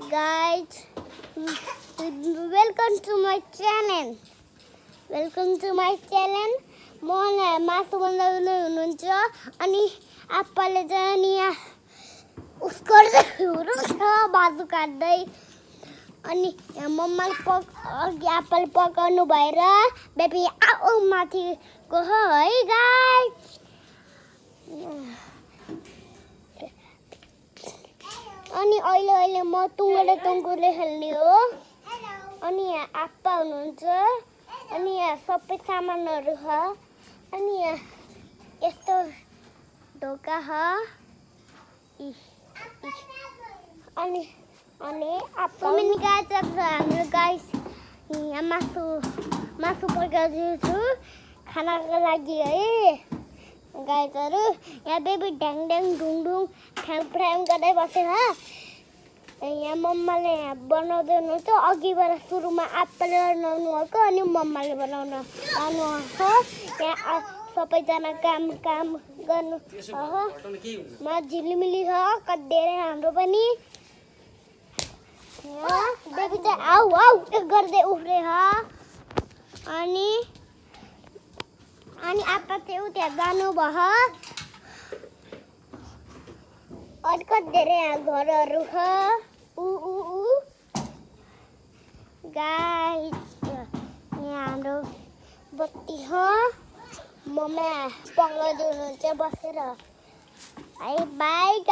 Guys, welcome to my channel. Welcome to my channel. मलाई मासु बनाउनु हुनुहुन्छ अनि आप्पाले चाहिँ नि उसको बाजु काट्दै अनि मम्माले अघि आप्पाले पकाउनु भएर बेबी आऊ माथि गयो है गाइस। अनि अहिले म टुङ्गोले खेल्ने हो। अनि यहाँ आप्पा हुनुहुन्छ अनि यहाँ सबै सामानहरु छ। अनि यहाँ यस्तो ढोका छ। अनि आप्पा पनि गाइस हाम्रो गाइस यहाँ मासु पकाउँछु खानाको लागि है गाइसहरु। यहाँ बेबी ढ्याङ ढुङढुङ फ्राम गर्दै बसेछ। यहाँ मम्माले बनाउँदै हुनुहुन्छ। अघिबाट सुरुमा आप्पाले बनाउनु भएको अनि मम्माले बनाउन लानुभएको। यहाँ सबैजना काम गर्नु म झिलिमिली छ कड्डेर हाम्रो पनि। बेबी चाहिँ आऊ गर्दै उफ्रेछ। अनि आप्पा चाहिँ उता जानु भयो। अर्को धेरै घरहरू छ गाइस। यहाँ हाम्रो बत्ती छ। मम्मा पकाउँदै हुनुहुन्छ बसेर। By by.